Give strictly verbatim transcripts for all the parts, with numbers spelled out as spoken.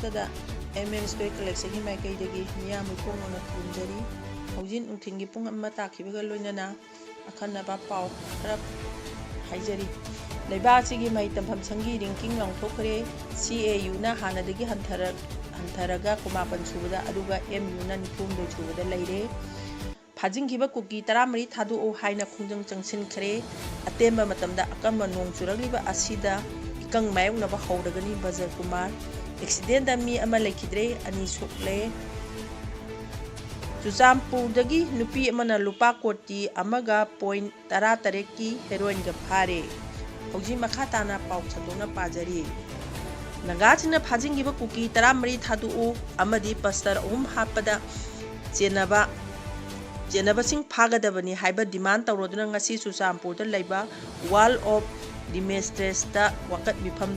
ꯇꯗ M M student ꯀꯂꯦꯛꯁꯟꯒꯤ ꯃꯥꯏꯀꯩꯗꯒꯤ ꯃꯤꯌꯥꯝ ꯃꯤꯈꯣꯡ ꯌꯧꯅ ꯈꯨꯔꯨꯝꯖꯔꯤ꯫ ꯍꯧꯖꯤꯛ ꯅꯨꯡꯊꯤꯜꯒꯤ ꯄꯨꯡ ꯑꯃ ꯇꯥꯈꯤꯕꯒ ꯂꯣꯏꯅꯅ ꯑꯈꯟꯅꯕ ꯄꯥꯎ ꯈꯔ ꯍꯥꯏꯖꯔꯤ꯫ ꯂꯩꯕꯥꯛ ꯑꯁꯤꯒꯤ ꯃꯍꯩ ꯇꯝꯐꯝ ꯁꯪꯒꯤ ꯔꯦꯡꯀꯤꯡ ꯂꯥꯎꯊꯣꯛꯈ꯭ꯔꯦ꯫ ꯁꯤ ꯑꯦ ꯌꯨꯅ ꯍꯥꯟꯅꯗꯒꯤ ꯍꯟꯊꯔꯛ-, ꯍꯟꯊꯔꯒ ꯀꯨꯟꯃꯥꯄꯟ ꯁꯨꯕꯗ, ꯑꯗꯨꯒ ꯑꯦꯝ ꯌꯨꯅ ꯅꯤꯐꯨꯍꯨꯝꯗꯣꯏ ꯁꯨꯕꯗ ꯂꯩꯔꯦ꯫ ꯐꯥꯖꯤꯟꯈꯤꯕ ꯀꯨꯀꯤ ꯇꯔꯥꯃꯔꯤ ꯊꯥꯗꯣꯛꯎ ꯍꯥꯏꯅ ꯈꯣꯡꯖꯪ ꯆꯪꯁꯤꯟꯈ꯭ꯔꯦ꯫ ꯑꯇꯦꯟꯕ ꯃꯇꯝꯗ ꯑꯀꯟꯕ ꯅꯣꯡ ꯆꯨꯔꯛꯂꯤꯕ ꯑꯁꯤꯗ ꯏꯀꯪ ꯃꯥꯌꯣꯛꯅꯕ ꯍꯧꯔꯒꯅꯤ, ꯕꯖꯔ ꯀꯨꯃꯥꯔ꯫ ꯑꯦꯛꯁꯤꯗꯦꯟꯗ ꯃꯤ ꯑꯃ ꯂꯩꯈꯤꯗ꯭ꯔꯦ, ꯑꯅꯤ ꯁꯣꯛꯂꯦ꯫ ꯆꯨꯔꯆꯥꯟꯄꯨꯔꯗꯒꯤ ꯅꯨꯄꯤ ꯑꯃꯅ ꯂꯨꯄꯥ ꯀꯣꯇꯤ ꯑꯃꯒ ꯄꯣꯏꯟ ꯇꯔꯥꯇꯔꯦꯠꯀꯤ ꯍꯦꯔꯣꯏꯟꯒ ꯐꯥꯔꯦ꯫ ꯍꯧꯖꯤꯛ ꯃꯈꯥ ꯇꯥꯅ ꯄꯥꯎ ꯁꯟꯗꯣꯛꯅ ꯄꯥꯖꯔꯤ꯫ ꯅꯥꯒꯥꯁꯤꯡꯅ ꯐꯥꯖꯤꯟꯈꯤꯕ ꯀꯨꯀꯤ ꯇꯔꯥꯃꯔꯤ ꯊꯥꯗꯣꯛꯎ ꯑꯃꯗꯤ ꯄꯁꯇꯔ ꯑꯍꯨꯝ ꯍꯥꯠꯄꯗ ꯆꯦꯟꯅꯕ, ꯆꯦꯟꯅꯕꯁꯤꯡ ꯐꯥꯒꯗꯕꯅꯤ ꯍꯥꯏꯕ ꯗꯤꯃꯥꯟ ꯇꯧꯔꯗꯨꯅ ꯉꯁꯤ ꯆꯨꯔꯆꯥꯟꯄꯨꯔꯗ ꯂꯩꯕ ꯋꯥꯜ ꯑꯣꯐ ꯔꯤꯃꯦꯁꯇ꯭ꯔꯦꯁꯇ ꯋꯥꯀꯠ ꯃꯤꯐꯝ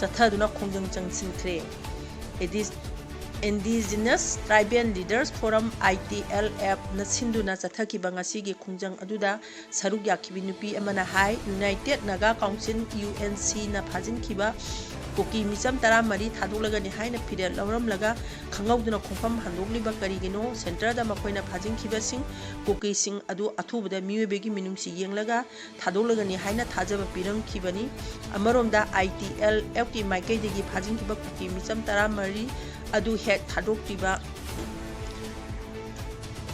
ꯆꯠꯊꯗꯨꯅ ꯈꯣꯡꯖꯪ ꯆꯪꯁꯤꯟꯈ꯭ꯔꯦ꯫ ꯑꯦꯗꯤꯁ-, Indigenous Tribal Leaders Forum, I T L F ꯅ ꯁꯤꯟꯗꯨꯅ ꯆꯠꯊꯈꯤꯕ ꯉꯁꯤꯒꯤ ꯈꯣꯡꯖꯪ ꯑꯗꯨꯗ ꯁꯔꯨꯛ ꯌꯥꯈꯤꯕꯤ ꯅꯨꯄꯤ ꯑꯃꯅ ꯍꯥꯏ, United Naga Council, U N C ꯅ ꯐꯥꯖꯤꯟꯈꯤꯕ ꯀꯨꯀꯤ ꯃꯤꯆꯝ ꯇꯔꯥꯃꯔꯤ ꯊꯥꯗꯣꯛꯂꯒꯅꯤ ꯍꯥꯏꯅ ꯐꯤꯔꯦꯞ ꯂꯧꯔꯝꯂꯒ ꯈꯪꯍꯧꯗꯅ ꯈꯣꯡꯐꯝ ꯍꯟꯗꯣꯛꯂꯤꯕ ꯀꯔꯤꯒꯤꯅꯣ? ꯁꯦꯟꯇꯔꯗ ꯃꯈꯣꯏꯅ ꯐꯥꯖꯤꯟꯈꯤꯕꯁꯤꯡ ꯀꯨꯀꯤꯁꯤꯡ ꯑꯗꯨ ꯑꯊꯨꯕꯗ ꯃꯤꯑꯣꯏꯕꯒꯤ ꯃꯤꯅꯨꯡꯁꯤ ꯌꯦꯡꯂꯒ ꯊꯥꯗꯣꯛꯂꯒꯅꯤ ꯍꯥꯏꯅ ꯊꯥꯖꯕ ꯄꯤꯔꯝꯈꯤꯕꯅꯤ꯫ ꯑꯃꯔꯣꯝꯗ, I T L F ꯀꯤ ꯃꯥꯏꯀꯩꯗꯒꯤ ꯐꯥꯖꯤꯟꯈꯤꯕ ꯀꯨꯀꯤ ꯃꯤꯆꯝ ꯇꯔꯥꯃꯔꯤ ꯑꯗꯨ ꯍꯦꯛ ꯊꯥꯗꯣꯛꯇ꯭ꯔꯤꯕ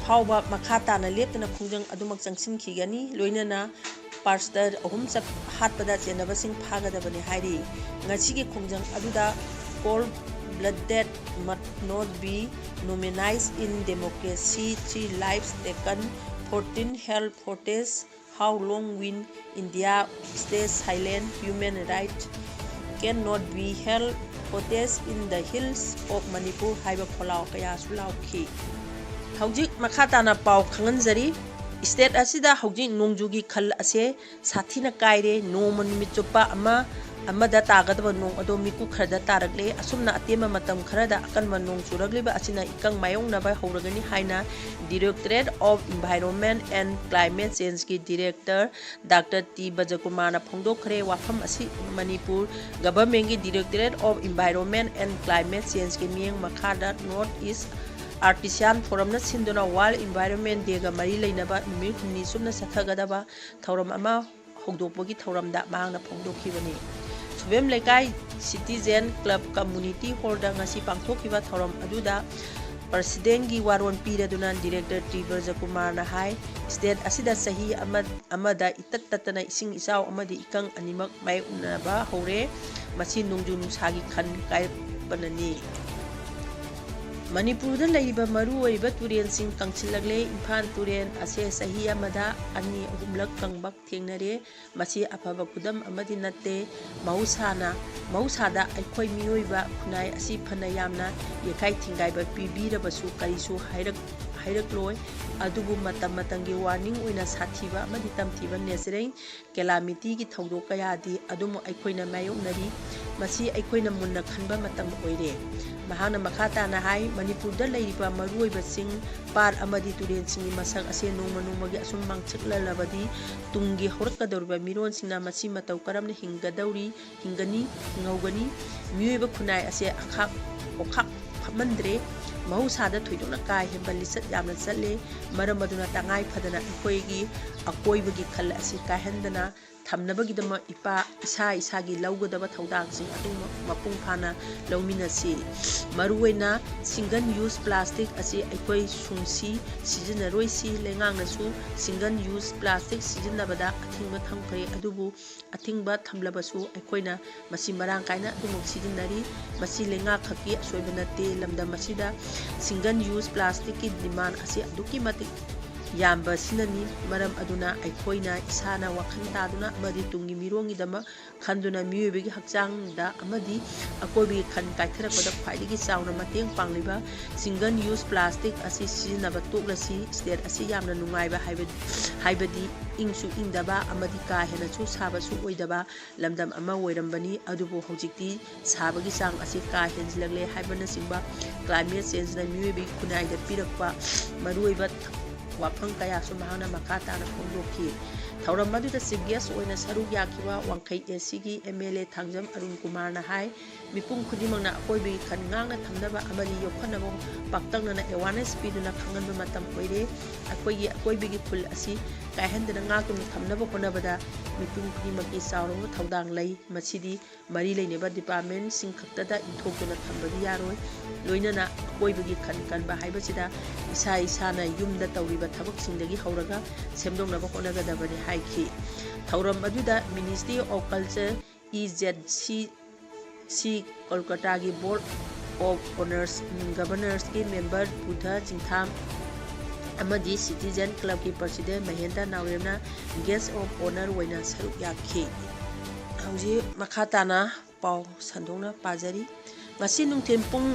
ꯐꯥꯎꯕ ꯃꯈꯥ ꯇꯥꯅ ꯂꯦꯞꯇꯅ ꯈꯣꯡꯖꯪ ꯑꯗꯨꯃꯛ ꯆꯪꯁꯤꯟꯈꯤꯒꯅꯤ, ꯂꯣꯏꯅꯅ ꯄꯥꯁꯇꯔ ꯑꯍꯨꯝ ꯆꯠ-, ꯍꯥꯠꯄꯗ ꯆꯦꯟꯅꯕꯁꯤꯡ ꯐꯥꯒꯗꯕꯅꯤ ꯍꯥꯏꯔꯤ꯫ ꯉꯁꯤꯒꯤ ꯈꯣꯡꯖꯪ ꯑꯗꯨꯗ cold blooded must not be normalized in democracy, three lives taken, fourteen held hostage, how long will India stay silent, human rights cannot be held hostage in the hills of Manipur ꯍꯥꯏꯕ ꯈꯣꯜꯂꯥꯎ ꯀꯌꯥꯁꯨ ꯂꯥꯎꯈꯤ꯫ ꯍꯧꯖꯤꯛ ꯃꯈꯥ ꯇꯥꯅ ꯄꯥꯎ ꯈꯪꯍꯟꯖꯔꯤ꯫ State ꯑꯁꯤꯗ ꯍꯧꯖꯤꯛ ꯅꯣꯡꯖꯨꯒꯤ ꯈꯜ ꯑꯁꯦ ꯁꯥꯊꯤꯅ ꯀꯥꯏꯔꯦ꯫ ꯅꯣꯡꯃ ꯅꯨꯃꯤꯠ ꯆꯨꯞꯄ ꯑꯃ ꯑꯃꯗ ꯇꯥꯒꯗꯕ ꯅꯣꯡ ꯑꯗꯨ ꯃꯤꯀꯨꯞ ꯈꯔꯗ ꯇꯥꯔꯛꯂꯦ꯫ ꯑꯁꯨꯝꯅ ꯑꯇꯦꯟꯕ ꯃꯇꯝ ꯈꯔꯗ ꯑꯀꯟꯕ ꯅꯣꯡ ꯆꯨꯔꯛꯂꯤꯕ ꯑꯁꯤꯅ ꯏꯀꯪ ꯃꯥꯌꯣꯛꯅꯕ ꯍꯧꯔꯒꯅꯤ ꯍꯥꯏꯅ Directorate of Environment and Climate Changeꯀꯤ Director Doctor T ꯕꯖꯀꯨꯃꯥꯔꯅ ꯐꯣꯡꯗꯣꯛꯈ꯭ꯔꯦ꯫ ꯋꯥꯐꯝ ꯑꯁꯤ Manipur Governmentꯀꯤ Directorate of Environment and Climate Changeꯀꯤ ꯃꯤꯠꯌꯦꯡ ꯃꯈꯥꯗ North East Artisan Forumꯅ ꯁꯤꯟꯗꯨꯅ World Environment Dayꯒ ꯃꯔꯤ ꯂꯩꯅꯕ ꯅꯨꯃꯤꯠ ꯍꯨꯝꯅꯤ ꯆꯨꯞꯅ ꯆꯠꯊꯒꯗꯕ ꯊꯧꯔꯝ ꯑꯃ ꯍꯧꯗꯣꯛꯄꯒꯤ ꯊꯧꯔꯝꯗ ꯃꯍꯥꯛꯅ ꯐꯣꯡꯗꯣꯛꯈꯤꯕꯅꯤ꯫ ꯁꯨꯕꯦꯝ ꯂꯩꯀꯥꯏ Citizen Club Community Hallꯗ ꯉꯁꯤ ꯄꯥꯡꯊꯣꯛꯈꯤꯕ ꯊꯧꯔꯝ ꯑꯗꯨꯗ Presidentꯀꯤ ꯋꯥꯔꯣꯜ ꯄꯤꯔꯗꯨꯅ Director T ꯕ꯭ꯔꯖꯀꯨꯃꯥꯔꯅ ꯍꯥꯏ, State ꯑꯁꯤꯗ ꯆꯍꯤ ꯑꯃ, ꯑꯃꯗ ꯏꯇꯠ ꯇꯠꯇꯅ ꯏꯁꯤꯡ ꯏꯆꯥꯎ ꯑꯃꯗꯤ ꯏꯀꯪ ꯑꯅꯤꯃꯛ ꯃꯥꯌꯣꯛꯅꯕ ꯍꯧꯔꯦ꯫ ꯃꯁꯤ ꯅꯣꯡꯖꯨ ꯅꯨꯡꯁꯥꯒꯤ ꯈꯟ ꯀꯥꯏꯔꯛꯄꯅꯅꯤ꯫ ꯃꯅꯤꯄꯨꯔꯗ ꯂꯩꯔꯤꯕ ꯃꯔꯨꯑꯣꯏꯕ ꯇꯨꯔꯦꯜꯁꯤꯡ ꯀꯪꯁꯤꯜꯂꯛꯂꯦ꯫ ꯏꯝꯐꯥꯜ ꯇꯨꯔꯦꯜ ꯑꯁꯦ ꯆꯍꯤ ꯑꯃꯗ ꯑꯅꯤ ꯑꯍꯨꯝꯂꯛ ꯀꯪꯕ ꯊꯦꯡꯅꯔꯦ꯫ ꯃꯁꯤ ꯑꯐꯕ ꯈꯨꯗꯝ ꯑꯃꯗꯤ ꯅꯠꯇꯦ꯫ ꯃꯍꯧꯁꯥꯅ, ꯃꯍꯧꯁꯥꯗ ꯑꯩꯈꯣꯏ ꯃꯤꯑꯣꯏꯕ ꯈꯨꯟꯅꯥꯏ ꯑꯁꯤ ꯐꯅ ꯌꯥꯝꯅ ꯌꯩꯈꯥꯏ ꯊꯤꯡꯒꯥꯏꯕ ꯄꯤꯕꯤꯔꯕꯁꯨ ꯀꯔꯤꯁꯨ ꯍꯥꯏꯔꯛ-, ꯍꯥꯏꯔꯛꯂꯣꯏ꯫ ꯑꯗꯨꯕꯨ ꯃꯇꯝ ꯃꯇꯝꯒꯤ warning ꯑꯣꯏꯅ ꯁꯥꯊꯤꯕ ꯑꯃꯗꯤ ꯇꯝꯊꯤꯕ natural calamityꯒꯤ ꯊꯧꯗꯣꯛ ꯀꯌꯥꯗꯤ ꯑꯗꯨꯝ ꯑꯩꯈꯣꯏꯅ ꯃꯥꯌꯣꯛꯅꯔꯤ꯫ ꯃꯁꯤ ꯑꯩꯈꯣꯏꯅ ꯃꯨꯟꯅ ꯈꯟꯕ ꯃꯇꯝ ꯑꯣꯏꯔꯦ꯫ ꯃꯍꯥꯛꯅ ꯃꯈꯥ ꯇꯥꯅ ꯍꯥꯏ, ꯃꯅꯤꯄꯨꯔꯗ ꯂꯩꯔꯤꯕ ꯃꯔꯨꯑꯣꯏꯕ ꯆꯤꯡ, ꯄꯥꯠ ꯑꯃꯗꯤ ꯇꯨꯔꯦꯜꯁꯤꯡꯒꯤ ꯃꯁꯛ ꯑꯁꯦ ꯅꯣꯡꯃ ꯅꯣꯡꯃꯒꯤ ꯑꯁꯨꯝ ꯃꯥꯡꯁꯤꯜꯂꯛꯂꯕꯗꯤ ꯇꯨꯡꯒꯤ ꯍꯧꯔꯛꯀꯗꯧꯔꯤꯕ ꯃꯤꯔꯣꯜꯁꯤꯡꯅ ꯃꯁꯤ ꯃꯇꯧ ꯀꯔꯝꯅ ꯍꯤꯡꯒꯗꯧꯔꯤ, ꯍꯤꯡꯒꯅꯤ, ꯍꯤꯡꯍꯧꯒꯅꯤ? ꯃꯤꯑꯣꯏꯕ ꯈꯨꯟꯅꯥꯏ ꯑꯁꯦ ꯑꯈꯥꯛ, ꯑꯣꯈꯥꯛ ꯐꯝꯍꯟꯗ꯭ꯔꯦ꯫ ꯃꯍꯧꯁꯥꯗ ꯊꯣꯏꯗꯣꯛꯅ ꯀꯥ ꯍꯦꯟꯕ ꯂꯤꯆꯠ ꯌꯥꯝꯅ ꯆꯠꯂꯦ꯫ ꯃꯔꯝ ꯑꯗꯨꯅ ꯇꯉꯥꯏ ꯐꯗꯅ ꯑꯩꯈꯣꯏꯒꯤ ꯑꯀꯣꯏꯕꯒꯤ ꯈꯜ ꯑꯁꯤ ꯀꯥꯏꯍꯟꯗꯅ ꯊꯝꯅꯕꯒꯤꯗꯃꯛ ꯏꯄꯥ, ꯏꯁꯥ ꯏꯁꯥꯒꯤ ꯂꯧꯒꯗꯕ ꯊꯧꯗꯥꯡꯁꯤꯡ ꯑꯗꯨ ꯃꯄꯨꯡ ꯐꯥꯅ ꯂꯧꯃꯤꯟꯅꯁꯤ꯫ ꯃꯔꯨꯑꯣꯏꯅ single use plastic ꯑꯁꯤ ꯑꯩꯈꯣꯏ ꯁꯨꯡꯁꯤ ꯁꯤꯖꯤꯟꯅꯔꯣꯏꯁꯤ꯫ ꯂꯩꯉꯥꯛꯅꯁꯨ single use plastic ꯁꯤꯖꯤꯟꯅꯕꯗ ꯑꯊꯤꯡꯕ ꯊꯝꯈ꯭ꯔꯦ, ꯑꯗꯨꯕꯨ ꯑꯊꯤꯡꯕ ꯊꯝꯂꯕꯁꯨ ꯑꯩꯈꯣꯏꯅ ꯃꯁꯤ ꯃꯔꯥꯡ ꯀꯥꯏꯅ ꯑꯗꯨꯃꯛ ꯁꯤꯖꯤꯟꯅꯔꯤ꯫ ꯃꯁꯤ ꯂꯩꯉꯥꯛ ꯈꯛꯀꯤ ꯑꯁꯣꯏꯕ ꯅꯠꯇꯦ꯫ ꯂꯝꯗꯝ ꯑꯁꯤꯗ single use plasticꯀꯤ demand ꯑꯁꯤ ꯑꯗꯨꯛꯀꯤ ꯃꯇꯤꯛ ꯌꯥꯝꯕꯁꯤꯅꯅꯤ꯫ ꯃꯔꯝ ꯑꯗꯨꯅ ꯑꯩꯈꯣꯏꯅ ꯏꯁꯥꯅ ꯋꯥꯈꯜ ꯇꯥꯗꯨꯅ ꯑꯃꯗꯤ ꯇꯨꯡꯒꯤ ꯃꯤꯔꯣꯜꯒꯤꯗꯃꯛ ꯈꯟꯗꯨꯅ ꯃꯤꯑꯣꯏꯕꯒꯤ ꯍꯛꯆꯥꯡꯗ ꯑꯃꯗꯤ ꯑꯀꯣꯏꯕꯒꯤ ꯈꯟ ꯀꯥꯏꯊꯔꯛꯄꯗ ꯈ꯭ꯋꯥꯏꯗꯒꯤ ꯆꯥꯎꯅ ꯃꯇꯦꯡ ꯄꯥꯡꯂꯤꯕ single use plastic ꯑꯁꯤ ꯁꯤꯖꯤꯟꯅꯕ ꯇꯣꯛꯂꯁꯤ꯫ State ꯑꯁꯤ ꯌꯥꯝꯅ ꯅꯨꯡꯉꯥꯏꯕ ꯍꯥꯏꯕ-, ꯍꯥꯏꯕꯗꯤ ꯏꯪꯁꯨ ꯏꯪꯗꯕ ꯑꯃꯗꯤ ꯀꯥ ꯍꯦꯟꯅꯁꯨ ꯁꯥꯕꯁꯨ ꯑꯣꯏꯗꯕ ꯂꯝꯗꯝ ꯑꯃ ꯑꯣꯏꯔꯝꯕꯅꯤ꯫ ꯑꯗꯨꯕꯨ ꯍꯧꯖꯤꯛꯇꯤ ꯁꯥꯕꯒꯤ ꯆꯥꯡ ꯑꯁꯤ ꯀꯥ ꯍꯦꯟꯖꯤꯜꯂꯛꯂꯦ ꯍꯥꯏꯕꯅꯆꯤꯡꯕ climate changeꯅ ꯃꯤꯑꯣꯏꯕꯒꯤ ꯈꯨꯟꯅꯥꯏꯗ ꯄꯤꯔꯛꯄ ꯃꯔꯨꯑꯣꯏꯕ ꯋꯥꯐꯝ ꯀꯌꯥꯁꯨ ꯃꯍꯥꯛꯅ ꯃꯈꯥ ꯇꯥꯅ ꯐꯣꯡꯗꯣꯛꯈꯤ꯫ ꯊꯧꯔꯝ ꯑꯗꯨꯗ chief guest ꯑꯣꯏꯅ ꯁꯔꯨꯛ ꯌꯥꯈꯤꯕ ꯋꯥꯡꯈꯩ ACꯒꯤ MLA ꯊꯥꯡꯖꯝ ꯑꯔꯨꯟ ꯀꯨꯃꯥꯔꯅ ꯍꯥꯏ, ꯃꯤꯄꯨꯝ ꯈꯨꯗꯤꯡꯃꯛꯅ ꯑꯀꯣꯏꯕꯒꯤ ꯈꯟ ꯉꯥꯛꯅ ꯊꯝꯅꯕ ꯑꯃꯗꯤ ꯌꯣꯛꯈꯠꯅꯕ ꯄꯥꯛꯇꯛꯅꯅ awareness ꯄꯤꯗꯨꯅ ꯈꯪꯍꯟꯕ ꯃꯇꯝ ꯑꯣꯏꯔꯦ꯫ ꯑꯩꯈꯣꯏꯒꯤ ꯑꯀꯣꯏꯕꯒꯤ ꯈꯨꯜ ꯑꯁꯤ ꯀꯥꯏꯍꯟꯗꯅ ꯉꯥꯛꯇꯨꯅ ꯊꯝꯅꯕ ꯍꯣꯠꯅꯕꯗ ꯃꯤꯄꯨꯝ ꯈꯨꯗꯤꯡꯃꯛꯀꯤ ꯆꯥꯎꯔꯕ ꯊꯧꯗꯥꯡ ꯂꯩ꯫ ꯃꯁꯤꯗꯤ ꯃꯔꯤ ꯂꯩꯅꯕ departmentꯁꯤꯡ ꯈꯛꯇꯗ ꯏꯟꯊꯣꯛꯇꯨꯅ ꯊꯝꯕꯗꯤ ꯌꯥꯔꯣꯏ꯫ ꯂꯣꯏꯅꯅ ꯑꯀꯣꯏꯕꯒꯤ ꯈꯟ ꯀꯟꯕ ꯍꯥꯏꯕꯁꯤꯗ ꯏꯁꯥ ꯏꯁꯥꯅ ꯌꯨꯝꯗ ꯇꯧꯔꯤꯕ ꯊꯕꯛꯁꯤꯡꯗꯒꯤ ꯍꯧꯔꯒ ꯁꯦꯝꯗꯣꯛꯅꯕ ꯍꯣꯠꯅꯒꯗꯕꯅꯤ ꯍꯥꯏꯈꯤ꯫ ꯊꯧꯔꯝ ꯑꯗꯨꯗ Ministry of Culture, EZC, ꯁꯤ ꯀꯣꯜꯀꯇꯥꯒꯤ Board of Honors, Governorsꯀꯤ member Buddha ꯆꯤꯡꯊꯥꯝ ꯑꯃꯗꯤ Citizen Clubꯀꯤ President Mahendra ꯅꯥꯎꯔꯦꯝꯅ guest of honour ꯑꯣꯏꯅ ꯁꯔꯨꯛ ꯌꯥꯈꯤ꯫ ꯍꯧꯖꯤꯛ ꯃꯈꯥ ꯇꯥꯅ ꯄꯥꯎ ꯁꯟꯗꯣꯛꯅ ꯄꯥꯖꯔꯤ꯫ ꯉꯁꯤ ꯅꯨꯡꯊꯤꯜ ꯄꯨꯡ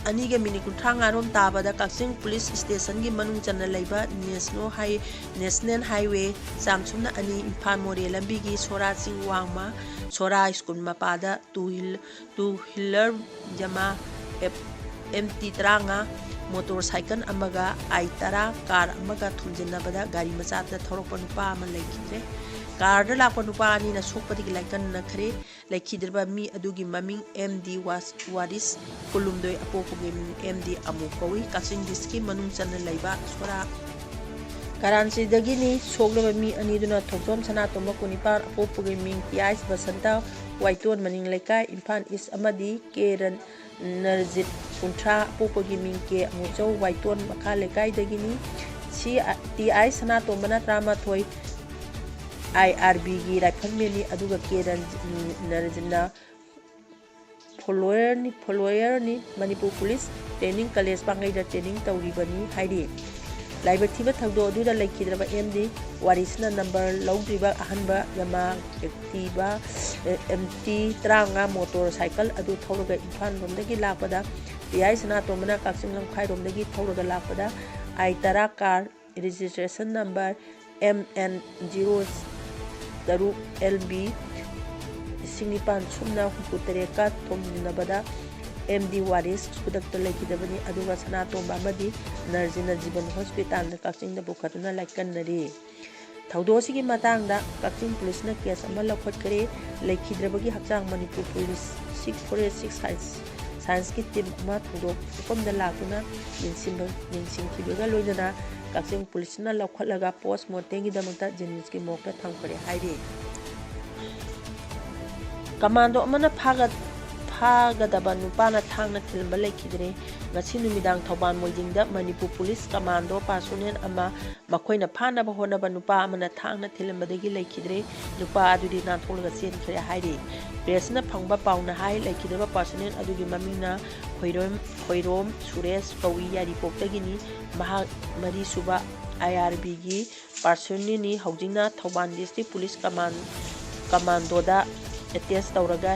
ꯑꯅꯤꯒ minute ꯀꯨꯟꯊ꯭ꯔꯥ ꯃꯉꯥ ꯔꯣꯝ ꯇꯥꯕꯗ ꯀꯛꯆꯤꯡ police stationꯒꯤ ꯃꯅꯨꯡ ꯆꯟꯅ ꯂꯩꯕ National High-, National Highway ꯆꯥꯝꯁꯨꯝꯅ ꯑꯅꯤ ꯏꯝꯐꯥꯜ ꯃꯣꯔꯦ ꯂꯝꯕꯤꯒꯤ ꯁꯣꯔꯥ ꯆꯤꯡ ꯋꯥꯡꯃ ꯁꯣꯔꯥ school ꯃꯄꯥꯗ two wheel-, two wheeler Yamaha F-, MT ꯇꯔꯥꯃꯉꯥ, motorcycle ꯑꯃꯒ I ꯇꯔꯥ car ꯑꯃꯒ ꯊꯣꯝꯖꯤꯟꯅꯕꯗ ꯒꯥꯔꯤ ꯃꯆꯥꯗ ꯊꯧꯔꯛꯄ ꯅꯨꯄꯥ ꯑꯃ ꯂꯩꯈꯤꯗ꯭ꯔꯦ꯫ Carꯗ ꯂꯥꯛꯄ ꯅꯨꯄꯥ ꯑꯅꯤꯅ ꯁꯣꯛꯄꯗꯒꯤ ꯂꯥꯏꯀꯟꯅꯈ꯭ꯔꯦ꯫ ꯂꯩꯈꯤꯗ꯭ꯔꯕ ꯃꯤ ꯑꯗꯨꯒꯤ ꯃꯃꯤꯡ MD ꯋꯥꯁ-, ꯋꯥꯔꯤꯁ ꯀꯨꯟꯍꯨꯝꯗꯣꯏ, ꯑꯄꯣꯛꯄꯒꯤ ꯃꯤꯡ MD ꯑꯃꯨ ꯀꯧꯏ꯫ ꯀꯛꯆꯤꯡ districtꯀꯤ ꯃꯅꯨꯡ ꯆꯟꯅ ꯂꯩꯕ ꯁꯣꯔꯥ ꯀꯔꯥꯟꯆꯤꯗꯒꯤꯅꯤ꯫ ꯁꯣꯛꯂꯕ ꯃꯤ ꯑꯅꯤꯗꯨꯅ ꯊꯣꯛꯆꯣꯝ ꯁꯅꯥꯇꯣꯝꯕ ꯀꯨꯟꯅꯤꯄꯥꯟ, ꯑꯄꯣꯛꯄꯒꯤ ꯃꯤꯡ ꯇꯤ ꯑꯥꯏꯁ ꯕꯁꯟꯇ, ꯋꯥꯏꯇꯣꯟ ꯃꯅꯤꯡ ꯂꯩꯀꯥꯏ, ꯏꯝꯐꯥꯜ East ꯑꯃꯗꯤ ꯀꯦ ꯔꯟ-, ꯅꯔꯖꯤꯠ, ꯀꯨꯟꯊ꯭ꯔꯥ, ꯑꯄꯣꯛꯄꯒꯤ ꯃꯤꯡ ꯀꯦ ꯑꯃꯨꯆꯧ, ꯋꯥꯏꯇꯣꯟ ꯃꯈꯥ ꯂꯩꯀꯥꯏꯗꯒꯤꯅꯤ꯫ ꯁꯤ ꯇꯤ ꯑꯥꯏ ꯁꯅꯥꯇꯣꯝꯕꯅ ꯇꯔꯥꯃꯥꯊꯣꯏ, IRBꯒꯤ riflemanꯅꯤ, ꯑꯗꯨꯒ ꯀꯦ ꯔꯟ-, ꯅꯔꯖꯤꯠꯅ followerꯅꯤ, followerꯅꯤ꯫ ꯃꯅꯤꯄꯨꯔ Police Training College ꯄꯥꯡꯒꯩꯗ training ꯇꯧꯔꯤꯕꯅꯤ ꯍꯥꯏꯔꯤ꯫ ꯂꯥꯏꯕꯛ ꯊꯤꯕ ꯊꯧꯗꯣꯛ ꯑꯗꯨꯗ ꯂꯩꯈꯤꯗ꯭ꯔꯕ ꯑꯦꯝ ꯗꯤ ꯋꯥꯔꯤꯁꯅ ꯅꯝꯕꯔ ꯂꯧꯗ꯭ꯔꯤꯕ ꯑꯍꯟꯕ ꯌꯥꯃꯥ ꯑꯦꯛꯇꯤꯚꯥ, ꯑꯦ, ꯑꯦꯝ ꯇꯤ ꯇꯔꯥꯃꯉꯥ ꯃꯣꯇꯣꯔ ꯁꯥꯏꯀꯜ ꯑꯗꯨ ꯊꯧꯔꯒ ꯏꯝꯐꯥꯜ ꯂꯣꯝꯗꯒꯤ ꯂꯥꯛꯄꯗ ꯄꯤ ꯑꯥꯏ ꯁꯅꯥꯇꯣꯝꯕꯅ ꯀꯛꯆꯤꯡ ꯂꯝꯈꯥꯏꯔꯣꯝꯗꯒꯤ ꯊꯧꯔꯒ ꯂꯥꯛꯄꯗ ꯑꯥꯏ ꯇꯔꯥ car registration number M N zero ꯇꯔꯨꯛ ꯑꯦꯜ ꯕꯤ ꯂꯤꯁꯤꯡ ꯅꯤꯄꯥꯟ ꯁꯨꯞꯅ ꯍꯨꯝꯐꯨ ꯇꯔꯦꯠꯀ ꯊꯣꯝꯖꯤꯟꯅꯕꯗ ꯑꯦꯝ ꯗꯤ ꯋꯥꯔꯤꯁ ꯈꯨꯗꯛꯇ ꯂꯩꯈꯤꯗꯕꯅꯤ, ꯑꯗꯨꯒ ꯁꯅꯥꯇꯣꯝꯕ ꯑꯃꯗꯤ ꯅꯔꯖꯤꯅ ꯖꯤꯕꯟ ꯍꯣꯁꯄꯤꯇꯥꯜꯗ ꯀꯛꯆꯤꯡꯗ ꯄꯨꯈꯠꯇꯨꯅ ꯂꯥꯏꯀꯠꯅꯔꯤ꯫ ꯊꯧꯗꯣꯛ ꯑꯁꯤꯒꯤ ꯃꯇꯥꯡꯗ ꯀꯛꯆꯤꯡ ꯄꯨꯂꯤꯁꯅ ꯀꯦꯁ ꯑꯃ ꯂꯧꯈꯠꯈ꯭ꯔꯦ꯫ ꯂꯩꯈꯤꯗ꯭ꯔꯕꯒꯤ ꯍꯛꯆꯥꯡ Manipur police six forensic science, ꯁꯥꯏꯟꯁꯀꯤ ꯇꯤꯝ ꯑꯃ ꯊꯧꯗꯣꯛ ꯃꯐꯝꯗ ꯂꯥꯛꯇꯨꯅ ꯌꯦꯡꯁꯤꯟꯕ-, ꯌꯦꯡꯁꯤꯟꯈꯤꯕꯒ ꯂꯣꯏꯅꯅ ꯀꯛꯆꯤꯡ ꯄꯨꯂꯤꯁꯅ ꯂꯧꯈꯠꯂꯒ ꯄꯣꯁꯃꯣꯔꯇꯦꯝꯒꯤꯗꯃꯛꯇ ꯖꯦꯅꯤꯝꯁꯀꯤ ꯃꯣꯔꯒꯇ ꯊꯝꯈ꯭ꯔꯦ ꯍꯥꯏꯔꯤ꯫ ꯀꯃꯥꯟꯗꯣ ꯑꯃꯅ ꯐꯥꯒ-, ꯐꯥꯒꯗꯕ ꯅꯨꯄꯥꯅ ꯊꯥꯡꯅ ꯊꯤꯜꯂꯝꯕ ꯂꯩꯈꯤꯗ꯭ꯔꯦ꯫ ꯉꯁꯤ ꯅꯨꯃꯤꯗꯥꯡ ꯊꯧꯕꯥꯜ ꯃꯣꯏꯖꯤꯡꯗ ꯃꯅꯤꯄꯨꯔ ꯄꯨꯂꯤꯁ ꯀꯃꯥꯟꯗꯣ ꯄꯥꯔꯁꯣꯅꯦꯜ ꯑꯃ ꯃꯈꯣꯏꯅ ꯐꯥꯅꯕ ꯍꯣꯠꯅꯕ ꯅꯨꯄꯥ ꯑꯃꯅ ꯊꯥꯡꯅ ꯊꯤꯜꯂꯝꯕꯗꯒꯤ ꯂꯩꯈꯤꯗ꯭ꯔꯦ꯫ ꯅꯨꯄꯥ ꯑꯗꯨꯗꯤ ꯅꯥꯟꯊꯣꯛꯂꯒ ꯆꯦꯟꯈ꯭ꯔꯦ ꯍꯥꯏꯔꯤ꯫ ꯄ꯭ꯔꯦꯁꯅ ꯐꯪꯕ ꯄꯥꯎꯅ ꯍꯥꯏ, ꯂꯩꯈꯤꯗꯕ ꯄꯥꯔꯁꯣꯅꯦꯜ ꯑꯗꯨꯒꯤ ꯃꯃꯤꯡꯅ ꯈꯣꯏꯔꯣꯝ, ꯈꯣꯏꯔꯣꯝ ꯁꯨꯔꯦꯁ ꯀꯧꯏ, ꯌꯥꯏꯔꯤꯄꯣꯛꯇꯒꯤꯅꯤ꯫ ꯃꯍꯥꯛ ꯃꯔꯤꯁꯨꯕ ꯑꯥꯏ ꯑꯥꯔ ꯕꯤꯒꯤ ꯄꯥꯔꯁꯣꯅꯦꯜꯅꯤ꯫ ꯍꯧꯖꯤꯛꯅ ꯊꯧꯕꯥꯜ ꯗꯤꯁꯇ꯭ꯔꯤꯛ ꯄꯨꯂꯤꯁ ꯀꯃꯥꯟ-, ꯀꯃꯥꯟꯗꯣꯗ ꯑꯦꯇꯦꯁ ꯇꯧꯔꯒ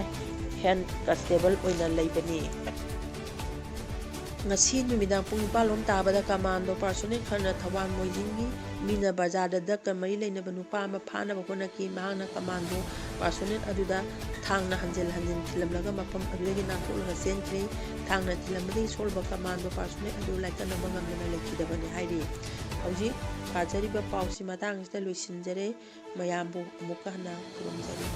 ꯍꯦꯗ ꯀꯟꯁꯇꯦꯕꯜ ꯑꯣꯏꯅ ꯂꯩꯕꯅꯤ꯫ ꯉꯁꯤ ꯅꯨꯃꯤꯗꯥꯡ ꯄꯨꯡ ꯅꯤꯄꯥꯟ ꯂꯣꯝ ꯇꯥꯕꯗ ꯀꯃꯥꯟꯗꯣ ꯄꯥꯔꯁꯣꯅꯦꯜ ꯈꯔꯅ ꯊꯧꯕꯥꯜ ꯃꯣꯏꯖꯤꯡꯒꯤ ꯃꯤꯅ ꯕꯖꯥꯔꯗ ꯗ꯭ꯔꯒꯀ ꯃꯔꯤ ꯂꯩꯅꯕ ꯅꯨꯄꯥ ꯑꯃ ꯐꯥꯅꯕ ꯍꯣꯠꯅꯈꯤ꯫ ꯃꯍꯥꯛꯅ ꯀꯃꯥꯟꯗꯣ ꯄꯥꯔꯁꯣꯅꯦꯜ ꯑꯗꯨꯗ ꯊꯥꯡꯅ ꯍꯟꯖꯤꯟ ꯍꯟꯖꯤꯟ ꯊꯤꯜꯂꯝꯂꯒ ꯃꯐꯝ ꯑꯗꯨꯗꯒꯤ ꯅꯥꯟꯊꯣꯛꯂꯒ ꯆꯦꯟꯈ꯭ꯔꯦ꯫ ꯊꯥꯡꯅ ꯊꯤꯜꯂꯝꯕꯗꯒꯤ ꯁꯣꯛꯂꯕ ꯀꯃꯥꯟꯗꯣ ꯄꯥꯔꯁꯣꯅꯦꯜ ꯑꯗꯨ ꯂꯥꯏꯀꯠꯅꯕ ꯉꯝꯗꯅ ꯂꯩꯈꯤꯗꯕꯅꯤ ꯍꯥꯏꯔꯤ꯫ ꯍꯧꯖꯤꯛ ꯄꯥꯖꯔꯤꯕ ꯄꯥꯎꯁꯤ ꯃꯇꯥꯡꯁꯤꯗ ꯂꯣꯏꯁꯤꯟꯖꯔꯦ꯫ ꯃꯌꯥꯝꯕꯨ ꯑꯃꯨꯛꯀ ꯍꯟꯅ ꯈꯨꯔꯨꯝꯖꯔꯤ꯫